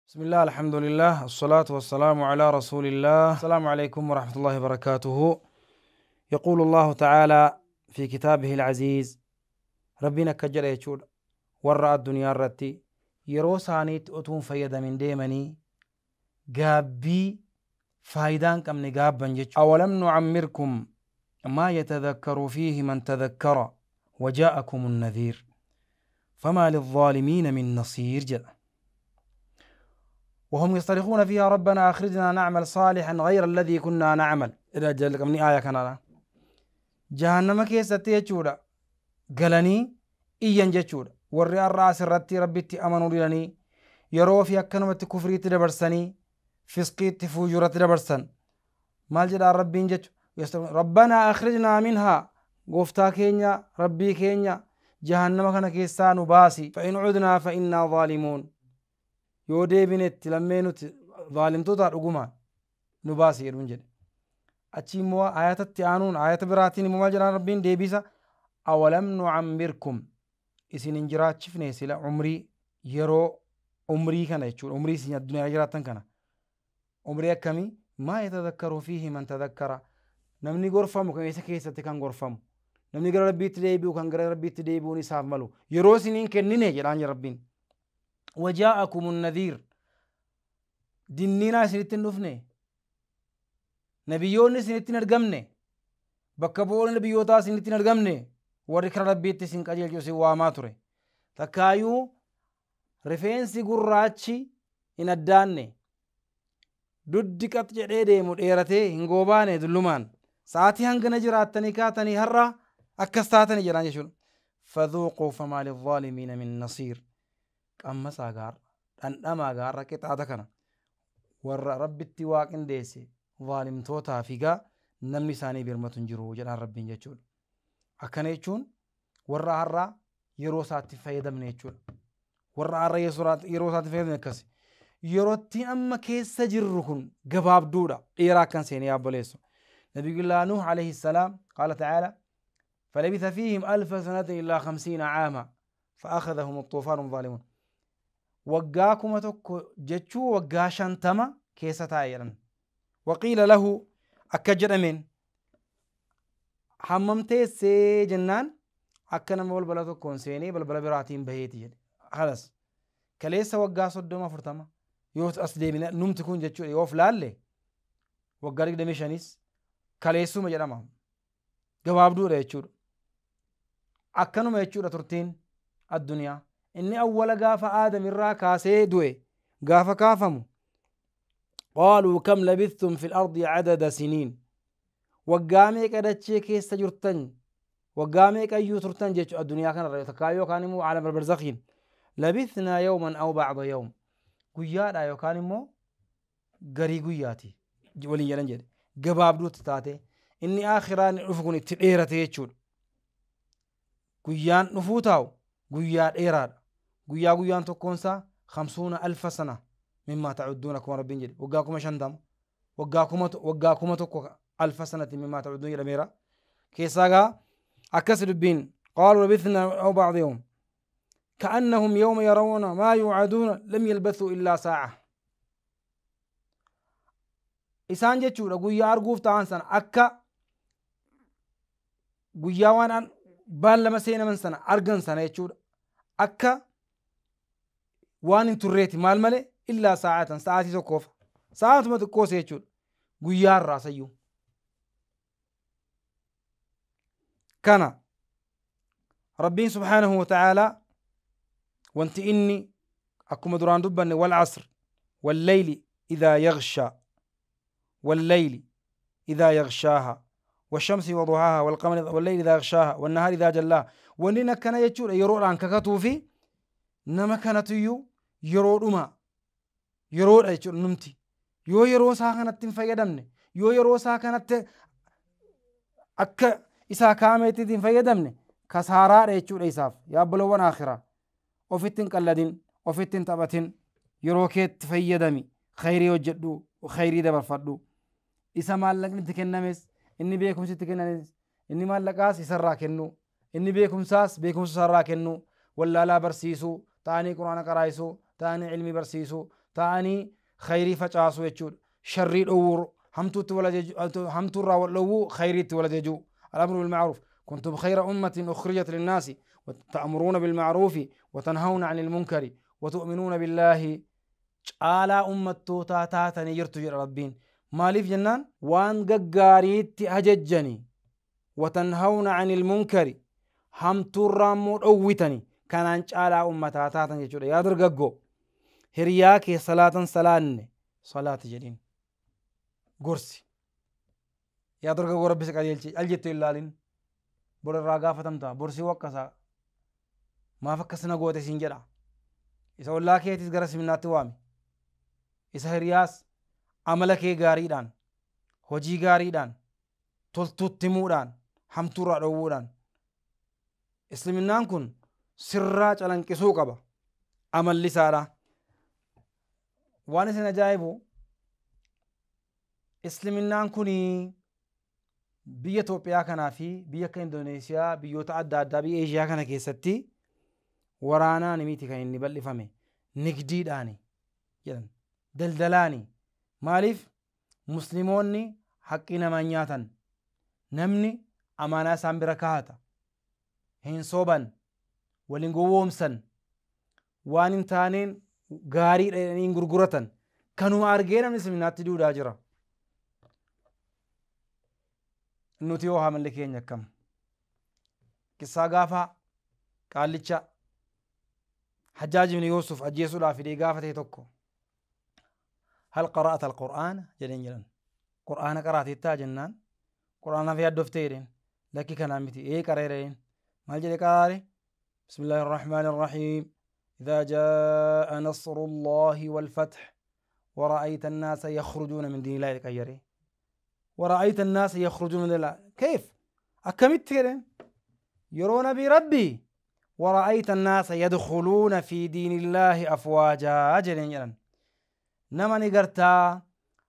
بسم الله، الحمد لله، الصلاة والسلام على رسول الله. السلام عليكم ورحمة الله وبركاته. يقول الله تعالى في كتابه العزيز: ربنا كجل يجود ورى الدنيا الرتي yeroo isaaniitti utuun fayyadamin deemanii gaabbii faayidaan qabne gaabban jechuudha. أولم نعمركم ما يتذكر فيه من تذكر وجاءكم النذير فما للظالمين من نصير jedha. وهم يصطرخون فيها ربنا أخرجنا نعمل صالحا غير الذي كنا نعمل. إذا جل من آية كان جهنم keessatti jechuudha galanii iyyan jechuudha. Warri har'a asirratti Rabbitti amanuu didanii yeroo fi akkanumatti kufriitti dabarsanii fisqiitti fuujuratti dabarsan maal jedhaa Rabbiin jechu? ربنا أخرجنا منها, gooftaa keenya, Rabbii keenya, jahannama kana keessaa nu baasi. فإن عدنا فإنا ظالمون, yoo deebinetti lammee nuti zaalimtoota dhugumaan nu baasi jedhuun jedhe. Achi immoo ayatatti aanuun ayata biraatiin immoo maal jedhaan Rabbiin deebisa? أولم نعمركم, isin hin jiraachifne sila umrii yeroo umrii kana jechuudha, umrii isin addunyaa jiraattan kana, umrii akkamii? ما يتذكر فيه من تذكر, namni gorfamu kan isa keessatti kan gorfamu, namni gara Rabbiitti deebi'u kan gara Rabbiitti deebi'uun isaaf malu yeroo isiniin kennine jedhaan Rabbiin. وجاءكم النذير, dinniinaa isinitti hin dhufne, nabiyyoonni isinitti hin argamne, bakka bu'oonni nabiyyootaa isinitti hin argamne, warri kara Rabbiitti isin qajeelchu isin waamaa ture. Takkaayyuu rifeensi gurraachi hin addaanne, duddi qax jedhee deemu dheeratee hin goobaane, dullumaan sa'aatii hangana jiraattanii kaatanii har'a akkas taatanii jedhaan jechuudha. فذوقوا فما للظالمين من نصير, qammasaa gaarra, dhandhamaa gaarra qixaata kana. Warra Rabbitti waaqindeesse zaalimtootaa fi gaa namni isaanii birmatu hin jiru jedhaan Rabbiin jechuudha. Akkana jechuun warra har'a yeroo isaatti fayyadamne jechuudha. Warra har'a yeroo isaatti fayyadamne akkasi. Yerootti amma keessa jirru kun gabaabduudha. Dheeraa akkan seenee yaabboleessu. Nabiyullaa Nuh عليه السلام قال تعالى: فلبث فيهم ألف سنة إلا 50 عاما فأخذهم الطوفان ظالمون. Waggaa 1000 jechuu waggaa 50 keessa taa'e jedhan. وقيل له, akka jedhameen, hammam teessee jennaan, akka nama balbala tokkoon seenee balbala biraatiin baheeti jedhe. Halas kaleessa waggaa 30 40 yoo as deebine numti kun jechuudha, yoo of laalle waggaa 25s kaleessuma jedhama, gabaabduudha jechuudha. Akkanuma jechuudha turtiin addunyaa. Inni awwala gaafa Aadam irraa kaasee du'e gaafa kaafamu قالوا كم لبثتم في الأرض عدد سنين, waggaa meeqa dachee keessa jirtan, waggaa meeqa iyyuu turtan jechuudha addunyaa kanarra takkaa yookaan immoo عالم البرزخ. لبثنا يوما أو بعض يوم, guyyaadha yookaan immoo garii guyyaati waliin jedhan jedhe. Gabaabduutti taate inni aakhiraan dhufu kun itti dheerate jechuudha. Guyyaan dhufuu taa'u guyyaa dheeraadha. Guyyaa guyyaan tokkoonsaa 50,000 سنة مما تعدون, akkuma Rabbiin jedhe waggaa 50,000, waggaa 1000, ألف سنة مما تعدون jedhameera. Keessaa gaa akkas dubbiin قالوا لبثنا أو بعض يوم كأنهم يوم يرون ما يوعدون لم يلبثوا إلا ساعة. Isaan jechuudha guyyaa arguuf ta'an sana akka guyyaa waan baallama seenaman sana argan sana jechuudha akka waan hin turreeti maal malee إلا ساعة, sa'aatii tokkoof, sa'aatuma xiqqoose jechuudha guyyaa irraa sayyuu. Kana Rabbiin سبحانه وتعالى wanti inni akkuma duraan dubbanne والعصر والليل إذا يغشى والليل إذا يغشاها والشمس وضحاها والقمر والليل إذا يغشاها والنهار إذا جلاها, wanni akkana jechuudha yeroodhaan kakatuu fi nama kanatuyyuu yeroodhuma yeroodha jechuudha. Numti yoo yeroo isaa kanatti hin fayyadamne, yoo yeroo isaa kanatti akka isaa kaameetti hin fayyadamne, kasaaraadha jechuudha isaaf. Yaabbalowwan akhiraa, ofitti hin qalladin, ofitti hin taphatin, yeroo keetti fayyadami, khayrii hojjedhu, khayrii dabarfadhu. Isa maallaqni itti kennames, inni beekumsi itti kennames, inni maallaqaas isarraa kennu, inni beekumsaas beekumsa isarraa kennu, wallaalaa barsiisuu, ta'anii quraana qaraayisuu, ta'anii ilmii barsiisuu. Ta'anii khayrii facaasuu jechuudha. Sharrii dhowwuu, hamtuutti wal ajaju, hamtuurraa wal dhowwuu, khayriitti wal ajajuu. Al-amru bil-ma'ruuf. Kuntum khayra ummatin ukhrijat linnaasi ta'muruuna bil-ma'ruufi wa tanhawna 'anil munkari wa tu'minuuna billaahi. Caalaa ummattootaa taatanii jirtu jedha Rabbiin. Maaliif jennaan waan gaggaariitti ajajjani, wa tanhawna 'anil munkari, hamtuurraa immoo dhowwitani, kanaan caalaa ummataa taatan jechuudha. Yaa dargaggoo, hiriyaa kee salaatan salaanne salaati jedhiin gorsi. Yaa dargaggoo, Rabbi si qajeelche al jettee ilaalin, bor irraa gaafatamta, borsii waqqasa maaf akkasina goote siin jedha. Isa ollaa keetis gara siminaatti waami. Isa hiriyaas amala kee gaariidhaan, hojii gaariidhaan, toltuutti himuudhaan, hamtuurraa dhowwuudhaan. Isliminnaan kun sirraa calanqisuu qaba amalli isaadha. Waan isin ajaa'ibu, isliminnaan kun biyya Itoophiyaa kanaa fi biyya akka Indoneesiyaa, biyyoota adda addaa biyya Eeshiyaa kana keessatti waraanaan miti kan inni bal'ifame, nigdiidhaani jedhan, daldalaani. Maaliif musliimoonni haqqii namaa nyaatan, namni amaanaa isaan bira kaa'ata, hin soban, waliin gowwoomsan, waan hin taaneen gaariidha jedhanii hin gurguratan. Kanuma argee namni islaminaatti duudaa jira. Nuti yoo amalli keenya akkam? Qissaa gaafa qaallicha Hajjaaj ibn Yuusuf ajjeesuudhaaf fidee gaafate tokko, hal qara'ata al-Qur'aana jedheen jedhan. Qur'aana qaraateettaa jennaan, Qur'aanaaf yaaddoftee jedheen. Lakki kanaan miti, ee qareera jedheen. Maal jedhe qaraare? Bismillaahi irrahmaani irrahiim. إذا جاء نصر الله والفتح ورأيت الناس يخرجون من دين الله يقيره. ورأيت الناس يخرجون من دين الله كيف؟ أكملت كده يرون بربي ورأيت الناس يدخلون في دين الله أفواجا جلن نما نقرتا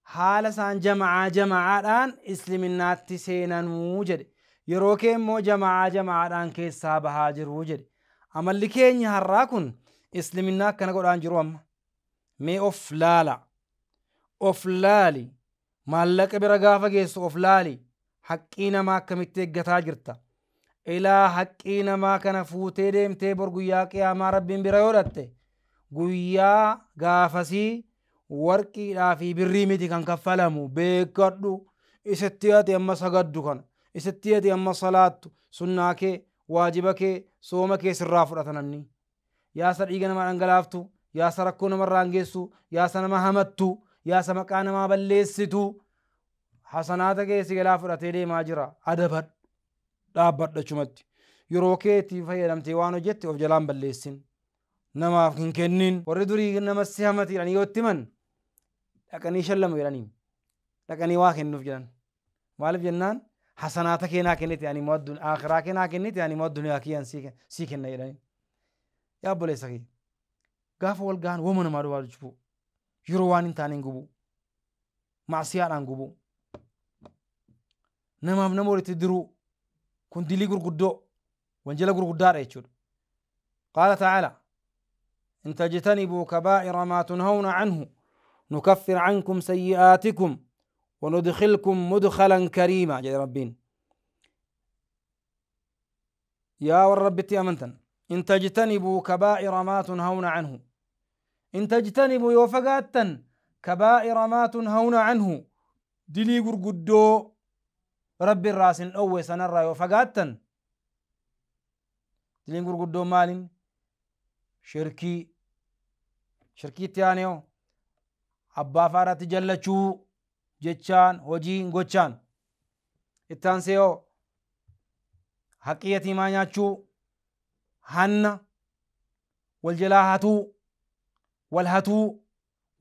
حال سان جماعة جماعة الآن إسلام النات سينا موجد يروكي مو جماعة جماعة الآن كيس هاجر وجد أما اللي كين يهراكن إسلام النات كان قرآن جروم مي أوف لالا أوف لالي مالك برقافة جيس أوف لالي حقينا ما كمتك جتاجرتا إلى حقينا ما كان فوتي ديمتي برقيا يا ما ربين بريورته قويا قافسي warqii fi birrii miti kan kaffalamu beekadhu. Isatti ati amma sagaddu kana, isatti ati amma salaattu, sunnaa kee, waajiba kee, sooma kee sirraa fudhata namni. Yaasa dhiiga namaa dhangalaaftu, yaasa rakkoo namarraan geessu, yaasa nama hamattu, yaasa maqaa namaa balleessitu, hasanaata kee si galaa fudhatee deemaa jira. Adabadhu, dhaabbadhu achumatti. Yeroo keetti fayyadamtee waan hojjette of jalaan balleessin, namaaf hin kennin. Warri durii nama si hamati jedhanii yoo itti himan dhaqanii shallamu jedhanii, dhaqanii waa kennuuf jedhan. Maaliif jennaan hasanaata kee naa kennite, ani immoo akhiraa kee naa kennite, ani immoo addunyaa kiyyaan sii kenna jedhanii. Yaa obboleessa kiyya, gaafa wal gahan wama namaa duwwaa jibbu, yeroo waan hin taaneen gubu, macsiyaadhaan gubu, namaaf nama walitti diruu, kun dilii gurguddoo wanjala gurguddaadha jechuudha. Qaala ta'aala إن تجتنبوا كبائر ما تنهون عنه نكفر عنكم سيئاتكم وندخلكم مدخلا كريما. جل ربين يا والرب أمنتن إن تجتنبوا كبائر ما تنهون عنه، إن تجتنبوا يوفقاتا كبائر ما تنهون عنه، دلي قرقدو رب الراس أول سنرى يوفقاتا دلي قرقدو مال شركي شركي تانيو أبا فارات جلچو جتشان هوجين غوتشان اتانسيو حقيتي ما نياتشو هن والجلاهاتو والهاتو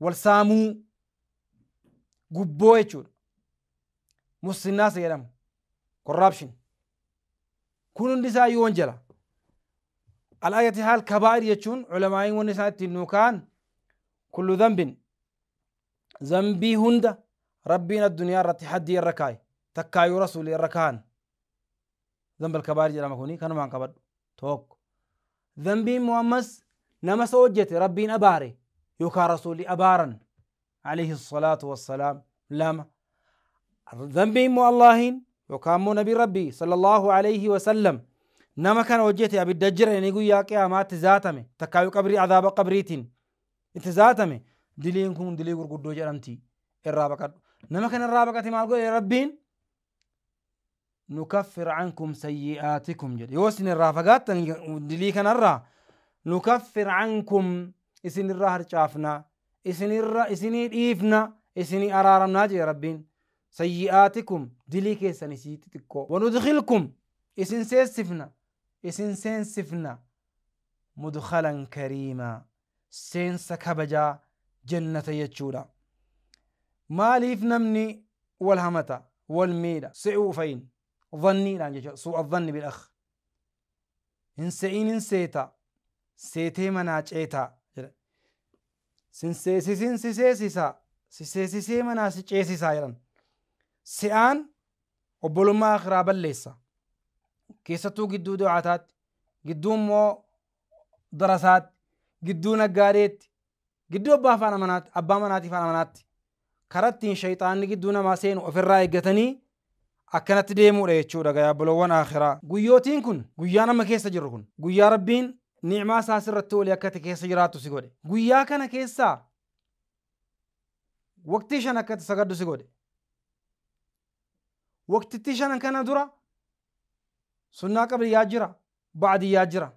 والسامو قبويتشو مسناس يلم corruption كونن ديسا يونجلا الآية حال كبائر يجون علماء ونساء النوكان كل ذنب ذنبي هند ربنا الدنيا رتحدي الركاي تكاي رسول الركان ذنب الكبائر جرى مكوني كانوا ما انقبض توك ذنبي مؤمس نما سوجت ربنا أباري Yookaan rasuulli abaaran alayhi salaatu wassalaam. Lama dhanbii immoo Allaahiin yookaan immoo nabii rabbii sallallahu alayhi wasallam nama kana hojjete abidda jira inni guyyaa qiyaamaatti zaatame, takkaayuu qabrii azaaba qabriitiin itti zaatame. Diliin kun dilii gurguddoo jedhamti, irraa baqadhu. Nama kana irraa baqate maal godhe rabbiin? Nukaffir cankum sayyi'aatikum jedhe. Yoo isin irraa fagaattan dilii kanarraa, nukaffir cankum, isin irraa harcaafna, isinirra isinii dhiifna, isinii araaramnaa jedhe rabbiin. Sayyi'aatikum, dilii keessan isii xixiqqoo. Wanudkilkum, isin seensifna, isin seensifna, mudkalan kariimaa, seensa kabajaa jannata jechuudha. Maaliif namni wal hamata, wal miidha? Se'uu fayin dhanniidhaan jechuudha. Su'a dhanni bil akh hin se'in, hin seeta, seetee manaa ceetaa jedha. Sin seesisin, si seesisa, si seesisee manaa si ceesisaa jedhan. Se'aan obbolummaa akhiraa balleessa. Keessattuu gidduu du'aataatti, gidduu immoo darasaatti, gidduu naggaadeetti, gidduu abbaa afaan amanaatti, abbaa manaatii afaan amanaatti, karaa ittiin shayxaanni gidduu namaa seenu ofirraa eeggatanii akkanatti deemuudha jechuudha. Gayaa obboloowwan akhiraa, guyyootiin kun, guyyaan amma keessa jirru kun guyyaa rabbiin ni'maa isaa sirratti olii akka ati keessa jiraattu si godhe. Guyyaa kana keessaa waqtii 5 akka ati sagaddu si godhe. Waqtitti shanan kana dura sunnaa qabliyyaa jira, ba'diyyaa jira,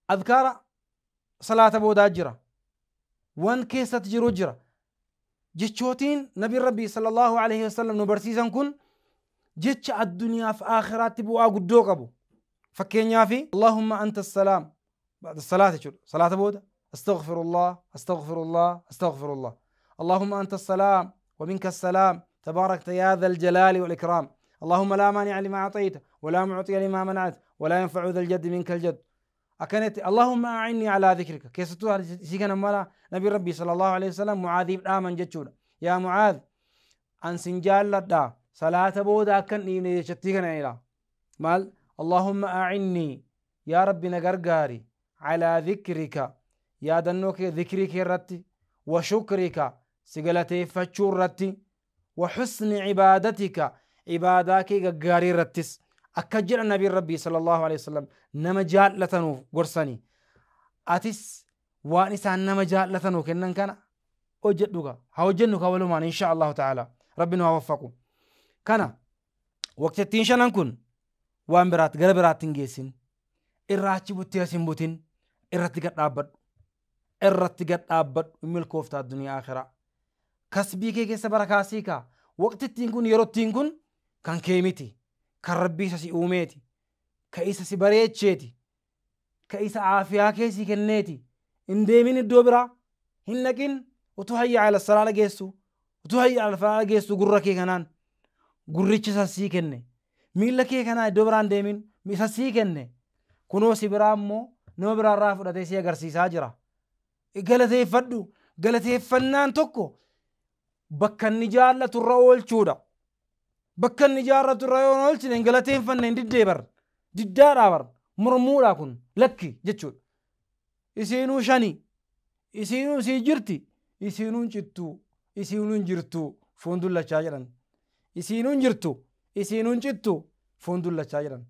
adkaara salaata boodaa jira, wan keessatti jiru jira. Jechootiin nabiin rabbii sallallahu alaihi wasallam nu barsiisan kun jecha addunyaaf aakhiraatti bu'aa guddoo qabu. Fakkeenyaaf, Allahumma anta salaam ba'da salaata jechuudha, salaata booda astaghfirullah, astaghfirullah, astaghfirullah, Allahumma anta salaam wa minka salaam, تباركت يا ذا الجلال والإكرام، اللهم لا مانع لما أعطيت ولا معطي لما منعت ولا ينفع ذا الجد منك الجد. أكنت اللهم أعني على ذكرك. كيستو سيكنا مالا نبي ربي صلى الله عليه وسلم معاذ آمن جتشودا، يا معاذ أن سنجال لدا صلاة بودا كان شتيكنا إلى مال. اللهم أعني يا ربي نغرغاري، على ذكرك يا دنوك ذكرك الرتي، وشكرك سجلتي فتشور، وحسن عبادتك عبادك غاري رتس. أكجر النبي ربي صلى الله عليه وسلم نما جالتنو غرسني أتس وانسان نما جالتنو كنن كان hojjedhu haa hojjennu ka walumaan insha Allahu ta'ala rabbi nu haa waffaqu. Kana waqtittiin shanan kun waan biraatti gara biraatti hin geessin, irraa achi buttee as hin butin, irratti gad dhaabbadhu, irratti gad dhaabbadhu, milkoofta addunyaa akhiraa. Kasbii kee keessa barakaasii kaa. Waqtittiin kun, yerottiin kun kan kee miti, kan rabbii isa si uumeeti, ka isa si bareecheeti, ka isa aafiyaa kee si kenneeti. Hin deemin, iddoo biraa hin dhaqin. Utuu hayya ala salaa dhageessu, utuu hayya ala falaa dhageessu, gurra kee kanaan, gurrichi isa sii kenne, miilla kee kanaa iddoo biraan deemin, isa sii kenne. Kunoo si biraa immoo nama biraarraa fudhatee si agarsiisaa jira. Galateeffadhu. Galateeffannaan tokko bakka inni jaallatu irra oolchuudha. Bakka inni jaallatu irra yoo oolchine hin galateeffanne, hin diddee bar, diddaadhaa bar, mormuudha kun, lakki jechuudha. Isiinuu shani, isiinuu sii jirti, isiinuu hin cittu, isiinuu hin jirtu, foon dullachaa jedhan. Isiinuu hin jirtu, isiinuu hin cittu, foon dullachaa jedhan.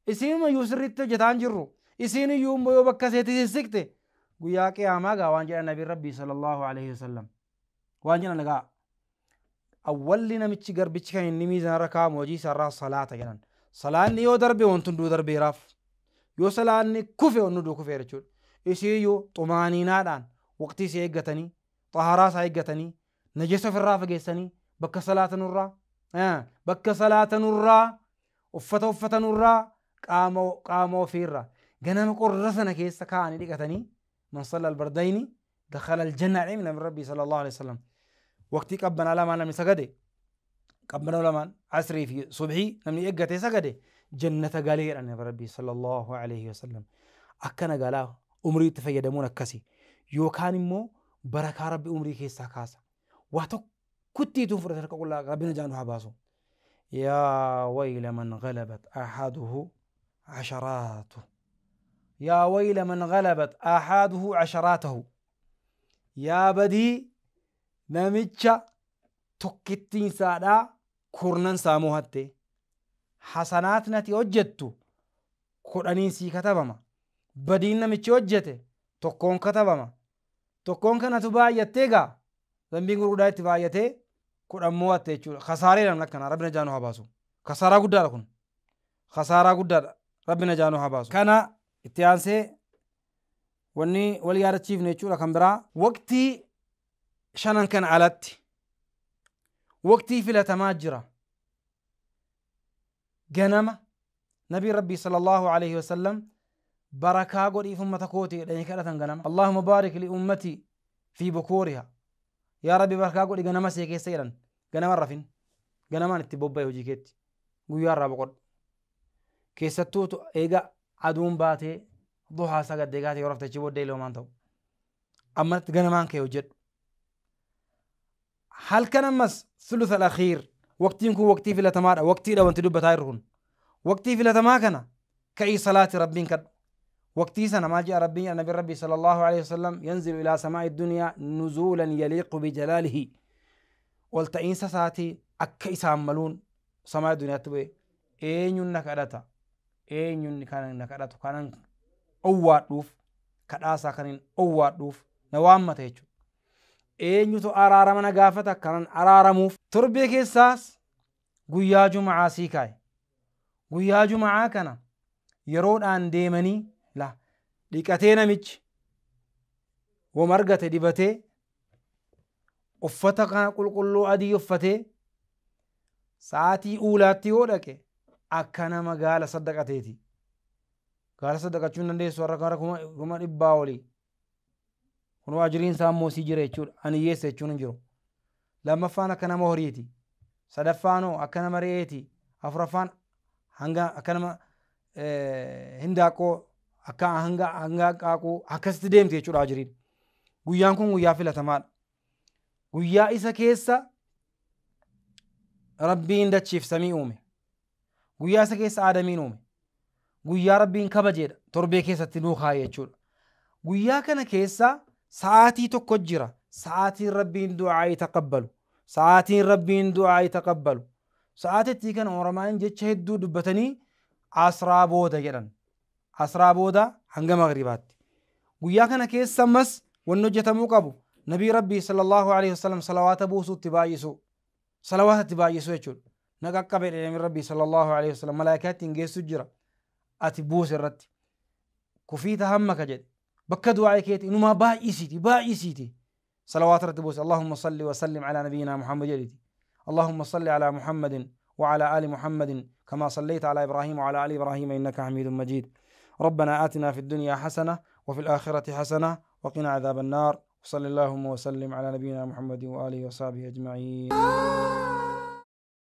Isiinumayyuu sirriitti hojjetaa hin jirru. Isiin iyyuu immoo yoo bakka seetti sissiqte guyyaa qiyaamaa gaa waan jedhan nabiin rabbii sallallahu alaihi wasallam waan jedhan gaa, awwalli namichi garbichi kan inni miizaanarra kaa'amu hojii isaarraa salaata jedhan. Salaanni yoo darbe wanti hunduu darbeeraaf. Yoo salaanni kufe wanti hunduu kufeera jechuudha. Isiiyyuu xumaaniinaadhaan waqtii isii eeggatanii, xaharaa isaa eeggatanii, najasa ofirraa fageessanii, bakka salaatanurraa, bakka salaatanurraa, uffata uffatanurraa, qaama ofiirraa ganama qorra sana keessa kaa'anii dhiqatanii. Man salla albardayni dakhala aljanna jedhame nabi rabbii sallallahu alaihi wasallam. Waqtii qabbanaa lamaan namni sagade, qabbanoo lamaan, asrii fi subhii, namni eeggatee sagade jannata galee jedhan nabi rabbii sallallahu alaihi wasallam. Akkana galaa umriitti fayyadamuun akkasi. Yookaan immoo barakaa rabbi umrii keessaa kaasa. Waa tokkottiituun fudhate harka qullaa. Rabbi najaa nu haa baasu. Yaa wayla man galabat ahaduhu casharaatu, yaa wayla man galabat ahaduhu casharaatahu. Yaa badii namicha tokkittiinsaadhaa kurnan saamuu hatte. Hasanaatni ati hojjettu 10 sii katabama. Badiin namichi hojjete 1 katabama. 1 kanatu baay'attee egaa zambiin gurguddaa itti baay'atee 10 moo'atte jechuudha. Kasaareedha namni akkanaa, Rabbi najaa nu haa baasu. Kasaaraa guddaadha kun. Kasaaraa guddaadha. Rabbi najaa nu haa baasu. Kana itti aansee wanni wal yaadachiifne jechuudha kan biraa waqtii 5 kana alatti waqtii filatamaa jira. Ganama Nabii Rabbii sallallahu alaihi wasallam barakaa godhiif ummata kooti jedhanii kadhatan ganama. Allahumma baarik li ummati fi bukuuriha. Yaa Rabbi barakaa godhi ganama see keessa jedhan. Ganama rafin. Ganamaan itti bobba'e hojii keetti. Guyyaa irraa boqodhu. Keessattuu eega aduun baatee duhaa sagaddee gaatee yoo rafte achi booddee iloomaan ta'u. Ammatti ganamaan kee hojjedhu. Halkan ammas thuluth al-akhiir. Waqtiin kun waqtii filatamaadha. Waqtiidha wanti dubbataa jirru kun. Waqtii filatamaa kana ka'ii salaati Rabbiin kadhu. Waqtii sana maal jedha Rabbiin jedha Nabi Rabbi sallallahu alaihi wasallam yanzilu ilaa samaa'i dunyaa nuzuulan yaliiqu bijalaalihi. Ol ta'iinsa isaatii akka isaan maluun samaa'i duniyaatti bu'e. Eenyuun na kadhata? Eenyuun kan na kadhatu? Kanan owwaadhuuf, kadhaasaa kan hin owwaadhuuf na waammata jechuudha. Eenyutu araarama na gaafata? Kanan araaramuuf. Torbee keessaas guyyaa Juma'aa sii kaa'e. Guyyaa Juma'aa kana yeroodhaan deemanii la dhiqatee namichi wama argate dibatee uffata kana qulqulluu adii uffatee sa'aatii uulaatti yoo dhaqe akka nama gaala saddaqateeti. Gaala saddaqachuu hin dandeessu har'a gara 100,000 olii. Kunoo ajiriin isaa immoo sii jira jechuudha. Ani hiyyeessa jechuun hin jiru. Lammaffaan akka nama horiiti. Sadaffaanoo akka nama re'eeti. Afuraffaan hanga akka nama hindaaqqoo akka hanga qaaquu akkasitti deemti jechuudha ajiriin. Guyyaan kun guyyaa filatamaadha. Guyyaa isa keessa Rabbiin dachiif samii uume. Guyyaa isa keessa Aadamiin uume. Guyyaa Rabbiin kabajeedha. Torbee keessatti nuu kaa'e jechuudha. Guyyaa kana keessa sa'aatii tokko jira. Sa'aatiin Rabbiin du'aa taqabbalu. Sa'aatiin Rabbiin du'aa taqabbalu. Sa'aatittii kana Oromaan jecha hedduu dubbatanii asraa booda jedhan. Asraa booda hanga magribaatti. Guyyaa kana keessa ammas wanni hojjetamuu qabu Nabii Rabbii sallallahu alaihi wasallam salawaata buusuutti baay'isu. Salawaatatti baay'isu jechuudha. Na qaqqabe jedhe Nabii Rabbii sallallahu alaihi wasallam malaayikaa ittiin geessu jira. Ati buuse irratti. Kufiita hamma ka jedhe. Bakka du'aa keeti inumaa baay'isiiti baay'isiiti. Salawaata irratti buuse. Allahumma salli wa sallim ala nabiyyina Muhammad jedhiti. Allahumma salli ala Muhammadin wa ala ali Muhammadin kama sallayta ala Ibrahim wa ala ali Ibrahim innaka Hamidun Majid. ربنا آتنا في الدنيا حسنة وفي الآخرة حسنة وقنا عذاب النار. وصلى اللهم وسلم على نبينا محمد وآله وصحبه أجمعين.